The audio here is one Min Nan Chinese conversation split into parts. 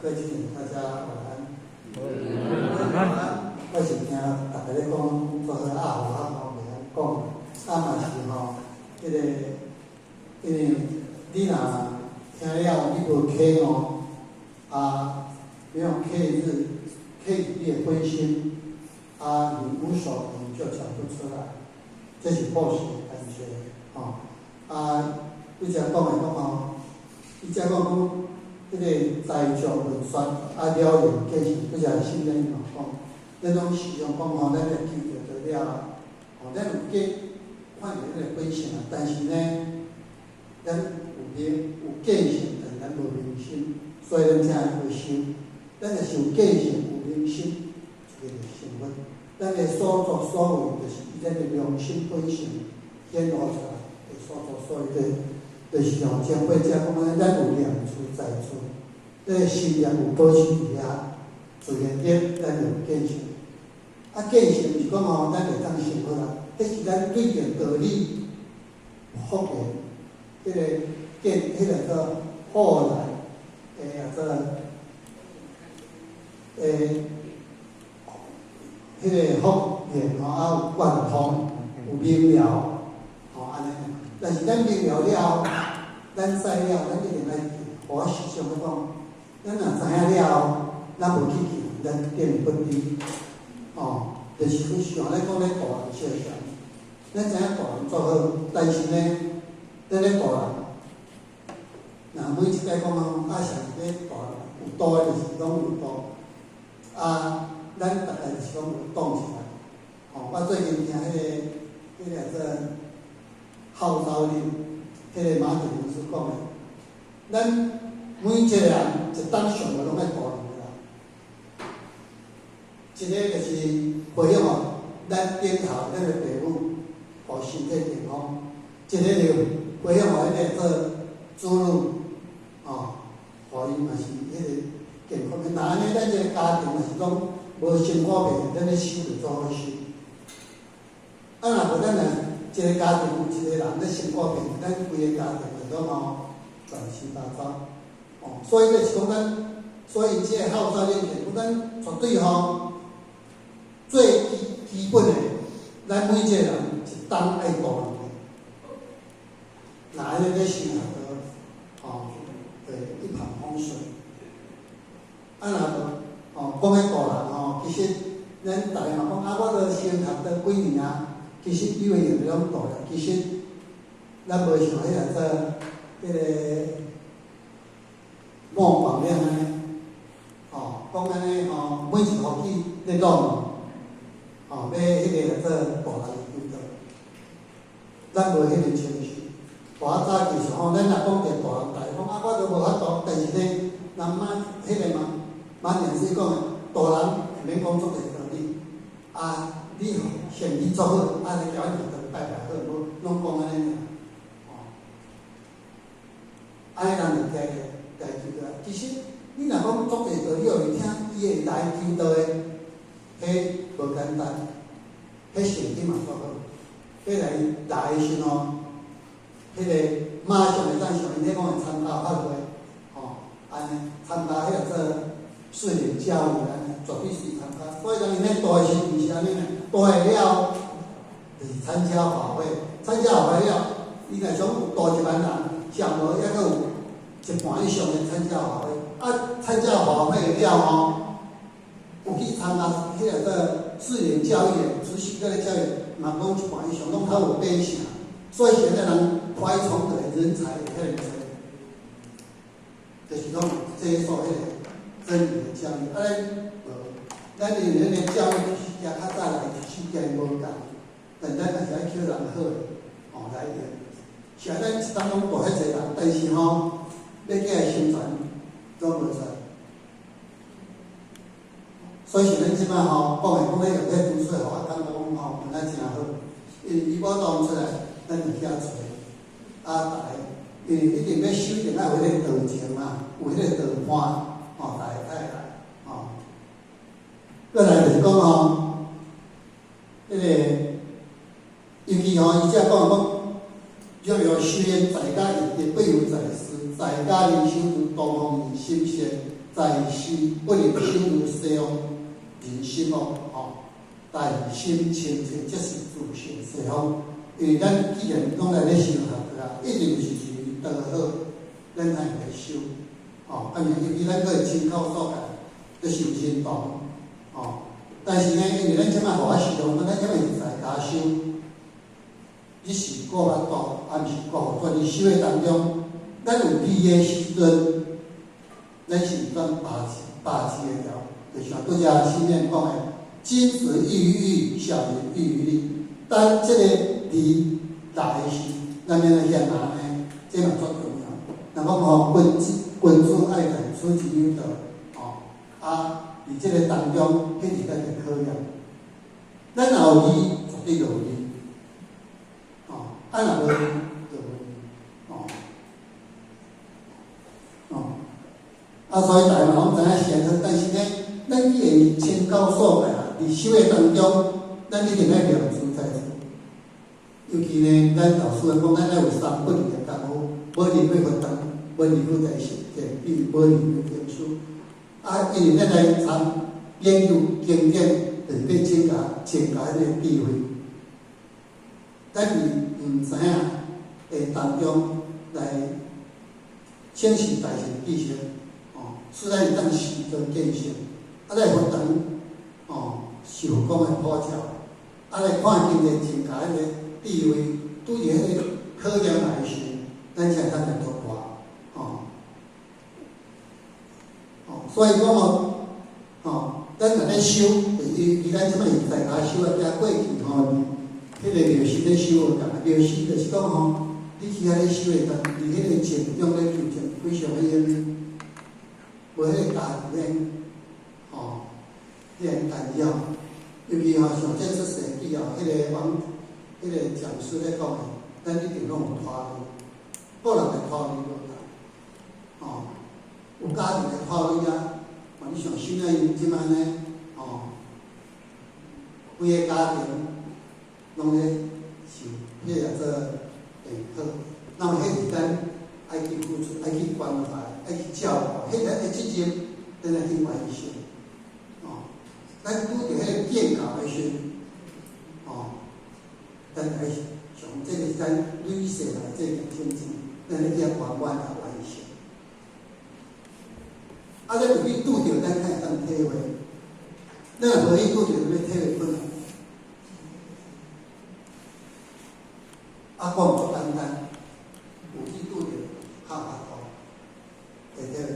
各位親友，大家晚安。晚安。我是聽大家咧講，做伙阿虎阿吼袂曉講，啊嘛是吼，彼個，因為你若聽了你無啟悟，啊，沒有契入，契入你的本心，啊，你無所你就講不出來，這是報時的感覺，吼。啊，你才講的講吼，你才講講，彼個在座文說啊，了然見性，這才聖人嘛講。咱攏時常講吼，咱來求著就了，吼，咱有見看著彼個本性啊，但是呢，咱有明有見性，但咱無明心，所以咱才會去修。咱若是有見性有明心，這個就成佛。咱的所作所為，就是以咱的良心本性顯露出來的所作所為，就是像前輩者講的，咱有念處在處，咱的心念有保持佇遐，自然間咱就有見性。啊，見性毋是講吼，咱會當成佛啊，彼是咱對著道理復現，彼個見，彼個叫後來，欸，做欸，彼個復現吼，啊有貫通，有明了，吼按呢。但是咱明了了後，咱知了，咱一定愛去。我時常咧講，咱若知影了後，咱無去行，咱等於不知。哦，就是去想咧講咧度人相嫌，咱知影度人做好，但是呢，咱咧度人，若每一擺講講，啊，啥是咧度人，有度的就是攏有度，啊，咱逐家就是講有動起來。哦，我最近聽彼個做號召力，彼個馬鼎老師講的，咱每一個人一當上無攏愛度人的啦。一個就是回向予咱頂頭咱的父母，予身體健康；一個就回向予彼個做子女，哦，予伊嘛是彼個健康。若按呢，咱這個家庭若是講無辛苦袂，咱咧修就做好修。啊，若無咱若一個家庭有一個人咧辛苦袂，咱規個家庭就攏吼亂七八糟。哦，所以就是講咱，所以這個號召力講咱絕對吼，最基基本的，咱每一個人一冬愛度人的，若按呢咧生活都，吼，會一帆風順。啊，若無，吼，講彼度人吼，其實咱逐家嘛講啊，我都升學都幾年啊，其實以為用咧攏度啦，其實咱無像彼個做彼個莫廣亮按呢，吼，講按呢吼，每一學期咧弄。吼，欲彼個做大人的輔導，咱無彼個程序。我早期是吼，咱若講著大人，大家講啊，我都無法度。但是呢，咱馬彼個嘛，馬電師講的，大人毋免講足濟道理，啊，你善意做好，啊，你交阮就拜拜好無？攏講按呢爾，吼。按呢人就加來求道。其實你若講足濟道理，予伊聽，伊會來求道的。彼無簡單，彼成績嘛足好，彼來來的時吼，彼個馬上會當像𪜶彼講會參加法會，吼，按呢參加彼個做四年教育按呢，絕對是參加。所以講𪜶咧大的時毋是按呢呢，大了後就是參加法會，參加法會了，伊若想有大一萬人，上無抑閣有一半以上的參加法會，啊，參加法會了吼，有去參加彼個做四年教育的，持續這個教育，嘛講一半以上攏較有底線，所以現在人懷崇德的人才會遐爾濟，就是講接受彼個真理的教育。啊，咱無，咱因為咱的教育體系較早來世界無仝，但咱還是愛捡人好的，哦來用。雖然咱一當攏大遐濟人，但是吼，欲起來宣傳，攏無出來。所以像恁這擺吼，講的講咧用彼讀書，我感覺講吼，本來誠好。因為伊無當出來，咱就遐揣。啊，逐家因為一定欲修，一定愛有彼個道情嘛，有彼個道伴，吼，逐家才會來，吼。過來就是講吼，彼個尤其吼，伊才講講，若欲修煉在家一定不由在師，在家靈修如東方人心善。在心不能修如西方人心哦，吼，内心清淨，這是自性西方。因為咱既然講來咧修學啊，一定是是道好，咱才會來修。吼，啊，尤其咱閣會親口所教，咧修神道，吼。但是呢，因為咱這擺予我想，咱這擺是在家修，你是顧腹肚，抑毋是顧予全？伫修的當中，咱有利的時陣，咱是算把持會牢，就像拄才前面講的，君子喻於義，小人喻於利。當這個利來的時，咱免來嫌難呢？這嘛足重要。若講吼，君子愛財，取之有道，吼啊，佇這個當中，彼是咱的考驗。咱若有利，絕對就有利，吼，啊若無利，就無利，吼，吼。啊，所以大家嘛攏知影善好，但是呢，咱既然親口所教啊，佇修的當中，咱一定愛念茲在茲。尤其呢，咱老師講，咱愛有三不離的功夫，無離過佛堂，無離過在善比，無離過經書。啊，因為咱來參研究經典，就是欲增加彼个智慧。咱佇毋知影的當中來顯示大乘知識，哦，使咱會當時多見性。啊，來佛堂，哦，受講的普照，啊，來看經典增加彼個智慧，對佇彼個考驗來的時，咱才會當來突破，吼。哦，所以講哦，吼，咱若咧修，就是伊咱這擺是在家修啊，加過去吼，彼個廟時咧修無仝，廟時就是講吼，你去遐咧修的，當佇彼個靜中咧求靜，非常彼個無彼個家己咧，吼，彼個干擾。尤其吼，像這出世以後，彼個網，彼個講師咧講的，咱一定攏有拖累，個人的拖累無仝，吼，有家庭的拖累啊。哦，你像現在這擺呢，吼，規個家庭攏咧受彼個做電荷，那麼彼是咱愛去付出、愛去關懷、愛去照顧，彼咱的責任，咱愛去完成，哦，咱拄著彼个見教的時，哦，咱愛想這個是咱累世來這件清淨，咱咧去遐圓滿來完成。啊，咱有去拄著，咱才會當體會。咱若無去拄著，欲體會困難。啊，講足簡單，有去拄著較有法度會體會。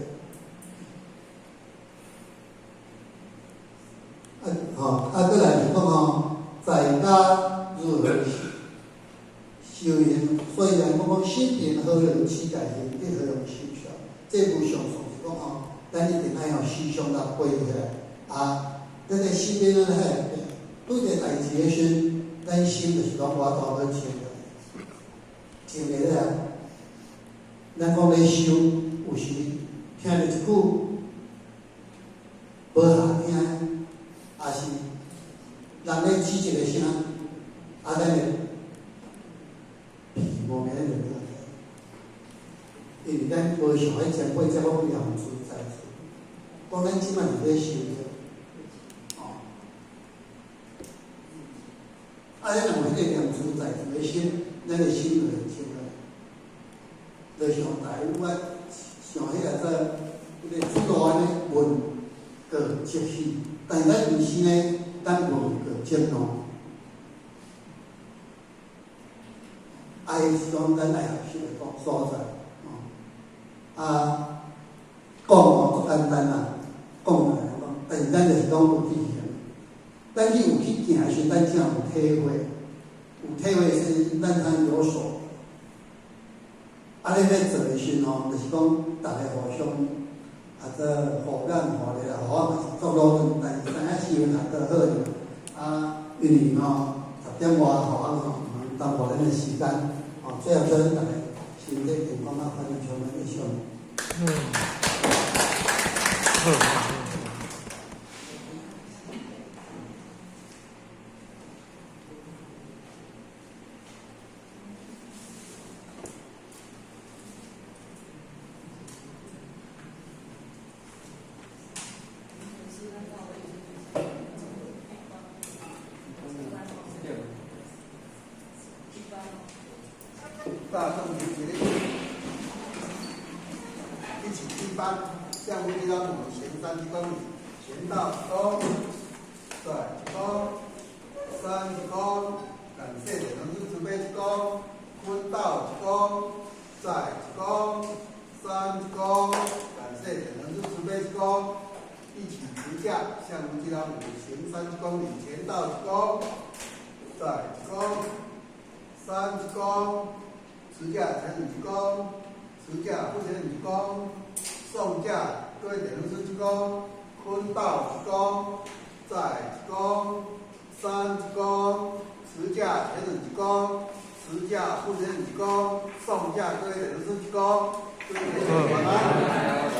啊，吼，啊，閣來是講吼，在家如何修行？所以人講講心平何能起大行，得何用修相？這無上數是講吼，咱一定愛用思想來背起來。啊，咱的心變咱遐變，拄著代誌的時陣，咱心就是攏無法度去靜落來，靜袂落來。咱講咧修，有時聽著一句無好聽，抑是人咧指一個聲，啊，咱會皮無明就落來，因為咱無像彼前輩這麼念茲在茲，講咱這擺是咧修的，哦，啊，咱若有彼個念茲在茲的心，咱的心就會靜落來，就像大有啊，像彼個做彼個主路按呢聞過則喜，但是咱毋是呢，咱聞過則怒。愛是講咱愛學習的所在，哦，啊，講哦足簡單啦，講來講，但是咱就是講有去行，咱去有去行的時，咱才有體會，有體會是咱才有所。啊，你咧做的時吼，就是講逐个互相啊，做互眼互力啦，互我嘛是足努力，但是知影時陣也拄好爾。啊，因為吼10點外，互我吼毋通耽誤咱的時間，吼，最後祝咱逐个身體健康啊，煩惱充滿，以上。嗯。好。山，向如意老母行30公里，前到一躬，再一躬，三一躬，感謝地藏師慈悲一躬，坤道一躬，再一躬，三一躬，感謝地藏師慈悲一躬，一起持架向如意老母行30公里，前到一躬，再一躬，三一躬，持架前人一躬，持架復前人一躬，送駕各位地藏師一躬，坤道一躬，再一躬，三一躬，持架前人一躬，持架復前人一躬，送駕各位地藏師一躬，各位晚安。